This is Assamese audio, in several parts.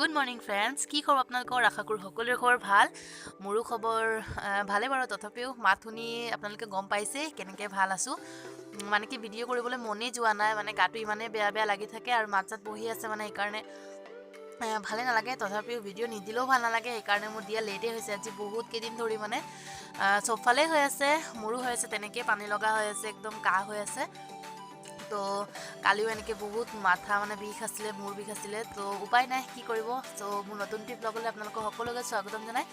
গুড মৰ্ণিং ফ্ৰেণ্ডছ, কি খবৰ আপোনালোকৰ? আশা কৰোঁ সকলোৰে খবৰ ভাল। মোৰো খবৰ ভালেই বাৰু, তথাপিও মাত শুনি আপোনালোকে গম পাইছে কেনেকৈ ভাল আছোঁ। মানে কি ভিডিঅ' কৰিবলৈ মনেই যোৱা নাই, মানে গাটো ইমানেই বেয়া বেয়া লাগি থাকে আৰু মাত চাত বহি আছে, মানে সেইকাৰণে ভালে নালাগে। তথাপিও ভিডিঅ' নিদিলেও ভাল নালাগে, সেইকাৰণে মোৰ দিয়া লেটেই হৈছে আজি বহুত কেইদিন ধৰি। মানে চবফালেই হৈ আছে, মোৰো হৈ আছে তেনেকৈ, পানী লগা হৈ আছে, একদম কাহ হৈ আছে। তো কালিও এনেকৈ বহুত মাথা মানে বিষ আছিলে, মূৰ বিষ আছিলে। তো উপায় নাই, কি কৰিব। চ' মোৰ নতুন টি ব্লগলৈ আপোনালোকক সকলোকে স্বাগতম জনাই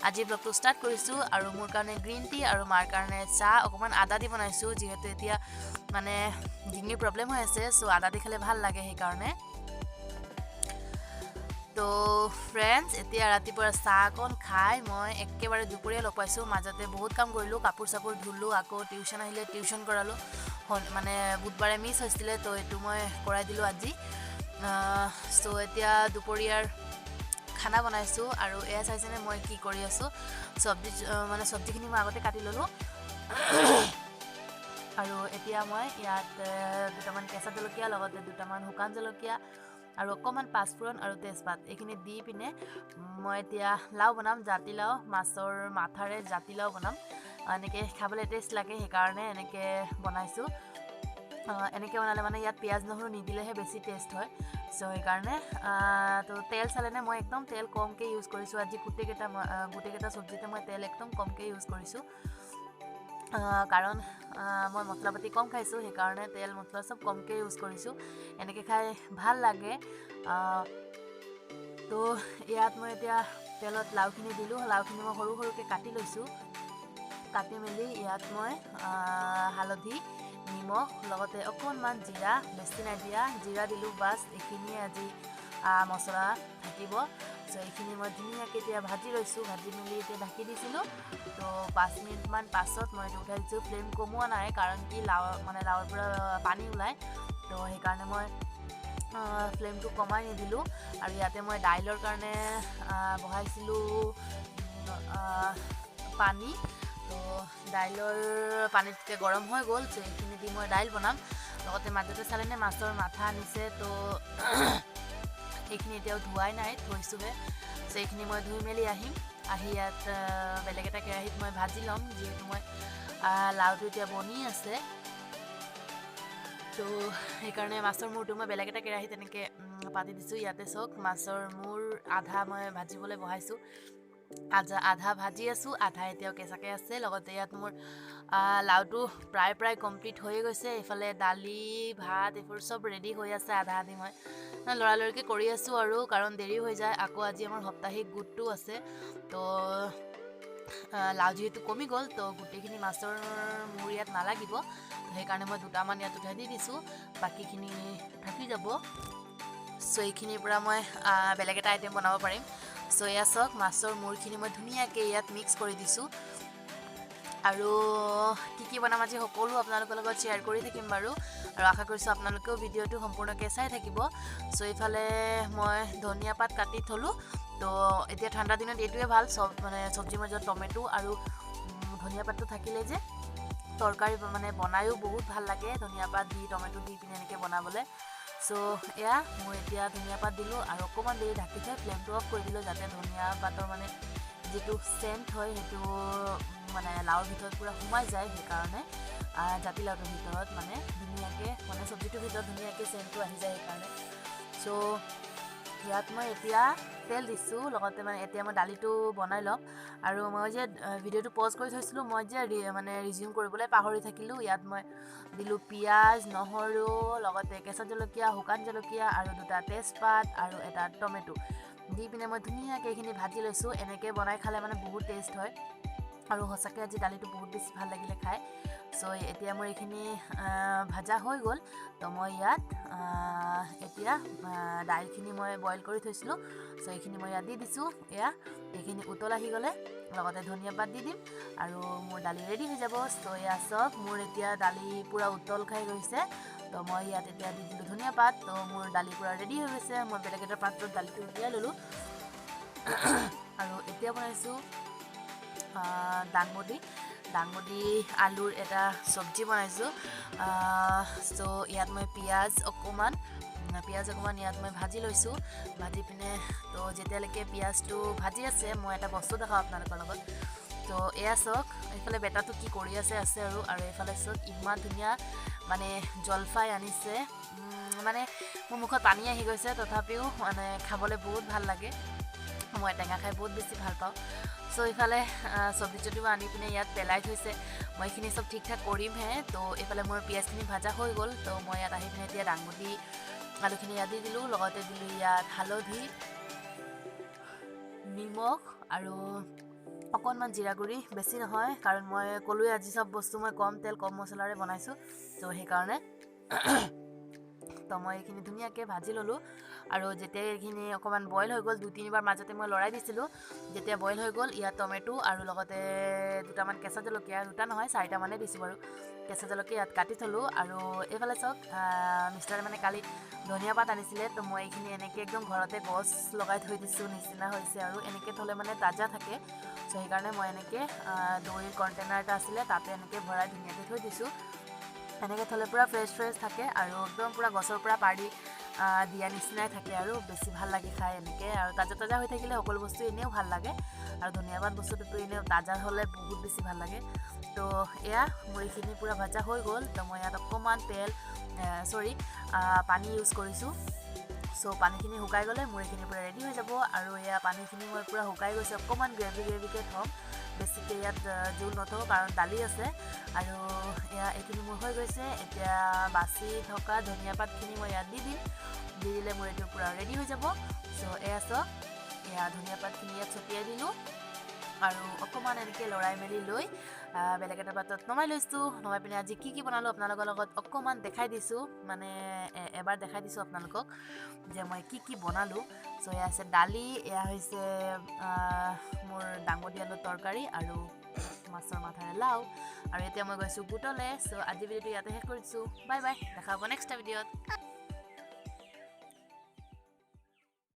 আজি ব্লগটো ষ্টাৰ্ট কৰিছোঁ। আৰু মোৰ কাৰণে গ্ৰীণ টি আৰু মাৰ কাৰণে চাহ অকণমান আদা দি বনাইছোঁ, যিহেতু এতিয়া মানে ডিঙিৰ প্ৰব্লেম হৈ আছে, চ' আদা দি খালে ভাল লাগে সেইকাৰণে। তো ফ্ৰেণ্ডছ, এতিয়া ৰাতিপুৱা চাহ অকণ খাই মই একেবাৰে দুপৰীয়া লগ পাইছোঁ। মাজতে বহুত কাম কৰিলোঁ, কাপোৰ চাপোৰ ধুলোঁ, আকৌ টিউশ্যন আহিলে টিউশ্যন কৰালোঁ। মানে বুধবাৰে মিছ হৈছিলে, তো এইটো মই কৰাই দিলোঁ আজি। চ' এতিয়া দুপৰীয়াৰ খানা বনাইছোঁ আৰু এয়া চাইছেনে মই কি কৰি আছোঁ। চব্জি মানে চব্জিখিনি মই আগতে কাটি ল'লোঁ আৰু এতিয়া মই ইয়াত দুটামান কেঁচা জলকীয়া, লগতে দুটামান শুকান জলকীয়া আৰু অকণমান পাঁচফোৰণ আৰু তেজপাত এইখিনি দি পিনে মই এতিয়া লাও বনাম, জাতিলাও, মাছৰ মাথাৰে জাতিলাও বনাম। এনেকৈ খাবলৈ টেষ্ট লাগে, সেইকাৰণে এনেকৈ বনাইছোঁ। এনেকৈ বনালে মানে ইয়াত পিঁয়াজ নহৰু নিদিলেহে বেছি টেষ্ট হয়, চ' সেইকাৰণে। তো তেল চালেনে মই একদম তেল কমকৈ ইউজ কৰিছোঁ আজি। গোটেইকেইটা চব্জিতে মই তেল একদম কমকৈ ইউজ কৰিছোঁ, কাৰণ মই মছলা পাতি কম খাইছোঁ, সেইকাৰণে তেল মছলা চব কমকৈ ইউজ কৰিছোঁ। এনেকৈ খাই ভাল লাগে। তো ইয়াত মই এতিয়া তেলত লাওখিনি দিলোঁ। লাওখিনি মই সৰু সৰুকৈ কাটি লৈছোঁ। কাটি মেলি ইয়াত মই হালধি, নিমখ, লগতে অকণমান জিৰা, বেছি নাই দিয়া, জিৰা দিলোঁ, বাছ এইখিনিয়ে আজি মছলা থাকিব। চ' এইখিনি মই ধুনীয়াকৈ এতিয়া ভাজি লৈছোঁ। ভাজি মেলি এতিয়া ঢাকি দিছিলোঁ। তো 5 মিনিটমান পাছত মই এইটো উঠাই দিছোঁ। ফ্লেম কমোৱা নাই, কাৰণ কি লাও মানে লাওৰ পৰা পানী ওলায়, তো সেইকাৰণে মই ফ্লেমটো কমাই নিদিলোঁ। আৰু ইয়াতে মই দাইলৰ কাৰণে বহাইছিলোঁ পানী। তো দাইলৰ পানীত তেতিয়া গৰম হৈ গ'ল, ত' এইখিনি দি মই দাইল বনাম। লগতে মাজতে চালেনে মাছৰ মাথা আনিছে, তো এইখিনি এতিয়াও ধোৱাই নাই, থৈছোঁহে। চ' এইখিনি মই ধুই মেলি আহিম, আহি ইয়াত বেলেগ এটা কেৰাহীত মই ভাজি ল'ম, যিহেতু মই লাওটো এতিয়া বনি আছে, তো সেইকাৰণে মাছৰ মূৰটো মই বেলেগ এটা কেৰাহীত এনেকৈ পাতি দিছোঁ। ইয়াতে চাওক, মাছৰ মূৰ আধা মই ভাজিবলৈ বহাইছোঁ, আধা আধা ভাজি আছোঁ, আধা এতিয়াও কেঁচাকৈ আছে। লগতে ইয়াত মোৰ লাওটো প্ৰায় প্ৰায় কমপ্লিট হৈয়ে গৈছে। এইফালে দালি ভাত এইবোৰ চব ৰেডি হৈ আছে। আধা আধি মই লৰালৰিকৈ কৰি আছোঁ আৰু, কাৰণ দেৰি হৈ যায়। আকৌ আজি আমাৰ সাপ্তাহিক গোটটো আছে, তো লাও যিহেতু কমি গ'ল, তো গোটেইখিনি মাছৰ মূৰ ইয়াত নালাগিব, সেইকাৰণে মই দুটামান ইয়াত উঠাই দি দিছোঁ, বাকীখিনি থাকি যাব। চ' এইখিনিৰ পৰা মই বেলেগ এটা আইটেম বনাব পাৰিম। চ' এয়া চাওক, মাছৰ মূৰখিনি মই ধুনীয়াকৈ ইয়াত মিক্স কৰি দিছোঁ। আৰু কি কি বনাম আজি সকলো আপোনালোকৰ লগত শ্বেয়াৰ কৰি থাকিম বাৰু, আৰু আশা কৰিছোঁ আপোনালোকেও ভিডিঅ'টো সম্পূৰ্ণকৈ চাই থাকিব। চ' এইফালে মই ধনিয়া পাত কাটি থ'লোঁ। তো এতিয়া ঠাণ্ডা দিনত এইটোৱে ভাল, চব মানে চব্জিৰ মাজত টমেটো আৰু ধনিয়া পাতটো থাকিলে যে তৰকাৰী মানে বনায়ো বহুত ভাল লাগে, ধনিয়া পাত দি টমেটো দি পিনে এনেকৈ বনাবলৈ। চ' এয়া মই এতিয়া ধনিয়া পাত দিলোঁ আৰু অকণমান দেৰি ঢাকি থৈ ফ্লেমটো অফ কৰি দিলোঁ, যাতে ধনিয়া পাতৰ মানে যিটো চেণ্ট হয় সেইটো মানে লাওৰ ভিতৰত পূৰা সোমাই যায়, সেইকাৰণে জাতিলাওটোৰ ভিতৰত মানে ধুনীয়াকৈ মানে চব্জিটোৰ ভিতৰত ধুনীয়াকৈ চেণ্টটো আহি যায় সেইকাৰণে। চ' ইয়াত মই এতিয়া তেল দিছোঁ, লগতে মানে এতিয়া মই দালিটো বনাই ল'ম। আৰু মই যে ভিডিঅ'টো পজ কৰি থৈছিলোঁ, মই যে মানে ৰিজিউম কৰিবলৈ পাহৰি থাকিলোঁ। ইয়াত মই দিলোঁ পিঁয়াজ, নহৰু, লগতে কেঁচা জলকীয়া, শুকান জলকীয়া আৰু দুটা তেজপাত আৰু এটা টমেটো দি পিনে মই ধুনীয়াকৈ এইখিনি ভাজি লৈছোঁ। এনেকৈ বনাই খালে মানে বহুত টেষ্ট হয় আৰু সঁচাকৈ আজি দালিটো বহুত বেছি ভাল লাগিলে খাই। চ' এতিয়া মোৰ এইখিনি ভাজা হৈ গ'ল। তো মই ইয়াত এতিয়া দাইলখিনি মই বইল কৰি থৈছিলোঁ, চ' এইখিনি মই ইয়াত দি দিছোঁ। এয়া এইখিনি উতল আহি গ'লে লগতে ধনিয়া পাত দি দিম আৰু মোৰ দালি ৰেডি হৈ যাব। চ' এয়া চাওক, মোৰ এতিয়া দালি পূৰা উতল খাই গৈছে। তো মই ইয়াত এতিয়া দি দিলোঁ ধনিয়া পাত। তো মোৰ দালি পূৰা ৰেডি হৈ গৈছে। মই বেলেগ এটা পাত্ৰত দালিটো উলিয়াই ল'লোঁ আৰু এতিয়া বনাইছোঁ দাংবডি, দাংবডি আলুৰ এটা চব্জি বনাইছোঁ। চ' ইয়াত মই পিঁয়াজ অকণমান, পিঁয়াজ অকণমান ইয়াত মই ভাজি লৈছোঁ। ভাজি পিনে তো যেতিয়ালৈকে পিঁয়াজটো ভাজি আছে মই এটা বস্তু দেখাওঁ আপোনালোকৰ লগত। তো এয়া চাওক, এইফালে বেটাটো কি কৰি আছে আছে আৰু আৰু এইফালে চাওক ইমান ধুনীয়া মানে জলফাই আনিছে, মানে মোৰ মুখত পানী আহি গৈছে, তথাপিও মানে খাবলৈ বহুত ভাল লাগে। মই টেঙা খাই বহুত বেছি ভাল পাওঁ। চ' ইফালে চব্জি চব্জিও আনি পিনে ইয়াত পেলাই থৈছে, মই এইখিনি চব ঠিক ঠাক কৰিমহে। তো এইফালে মোৰ পিঁয়াজখিনি ভাজা হৈ গ'ল। তো মই ইয়াত আহি পিনে এতিয়া দাংবডি আলুখিনি ইয়াত দি দিলোঁ, লগতে দিলোঁ ইয়াত হালধি, নিমখ আৰু অকণমান জিৰা গুড়ি, বেছি নহয় কাৰণ মই ক'লোৱে আজি চব বস্তু মই কম তেল কম মছলাৰে বনাইছোঁ, ত' সেইকাৰণে। তো মই এইখিনি ধুনীয়াকৈ ভাজি ল'লোঁ আৰু যেতিয়া এইখিনি অকণমান বইল হৈ গ'ল, 2-3 বাৰ মাজতে মই লৰাই দিছিলোঁ। যেতিয়া বইল হৈ গ'ল ইয়াত টমেটো আৰু লগতে দুটামান কেঁচা জলকীয়া, দুটা নহয় 4টামানেই দিছোঁ বাৰু, কেঁচা জলকীয়া ইয়াত কাটি থ'লোঁ। আৰু এইফালে চাওক মিষ্টাৰে মানে কালি ধনিয়া পাত আনিছিলে, তো মই এইখিনি এনেকৈ একদম ঘৰতে গছ লগাই থৈ দিছোঁ নিচিনা হৈছে আৰু এনেকৈ থ'লে মানে তাজা থাকে। চ' সেইকাৰণে মই এনেকৈ দৈৰ কণ্টেইনাৰ এটা আছিলে তাতে এনেকৈ ভৰাই ধুনীয়াকৈ থৈ দিছোঁ। এনেকৈ থ'লে পূৰা ফ্ৰেছ ফ্ৰেছ থাকে আৰু একদম পূৰা গছৰ পৰা পাৰি দিয়া নিচিনাই থাকে আৰু বেছি ভাল লাগে খাই এনেকৈ। আৰু তাজা তাজা হৈ থাকিলে সকলো বস্তু এনেও ভাল লাগে আৰু ধনিয়া পাত বস্তুটোতো এনেও তাজা হ'লে বহুত বেছি ভাল লাগে। তো এয়া মোৰ এইখিনি পূৰা ভাজা হৈ গ'ল। তো মই ইয়াত অকণমান তেল চৰি পানী ইউজ কৰিছোঁ। চ' পানীখিনি শুকাই গ'লে মোৰ এইখিনি পূৰা ৰেডি হৈ যাব। আৰু এয়া পানীখিনি মই পূৰা শুকাই গৈছে, অকণমান গ্ৰেভি গ্ৰেভিকৈ থ'ম, বেছিকৈ ইয়াত জোল নথওঁ কাৰণ দালি আছে। আৰু এয়া এইখিনি মোৰ হৈ গৈছে। এতিয়া বাচি থকা ধনিয়া পাতখিনি মই ইয়াত দি দিম, দি দিলে মোৰ এইটো পূৰা ৰেডি হৈ যাব। চ' এয়া চাওক, এয়া ধনিয়া পাতখিনি ইয়াত ছটিয়াই দিলোঁ আৰু অকণমান এনেকৈ লৰাই মেলি লৈ বেলেগ এটা পাত্ৰত নমাই লৈছোঁ। নমাই পিনে আজি কি কি বনালোঁ আপোনালোকৰ লগত অকণমান দেখাই দিছোঁ, মানে এবাৰ দেখাই দিছোঁ আপোনালোকক যে মই কি কি বনালোঁ। চ' এয়া আছে দালি, এয়া হৈছে মোৰ দাংবডি আলুৰ তৰকাৰী আৰু মাছৰ মাথাৰে লাও। আৰু এতিয়া মই গৈছোঁ গোটলৈ। চ' আজি ভিডিঅ'টো ইয়াতে শেষ কৰিছোঁ, বাই বাই, দেখা হ'ব নেক্সট ভিডিঅ'ত।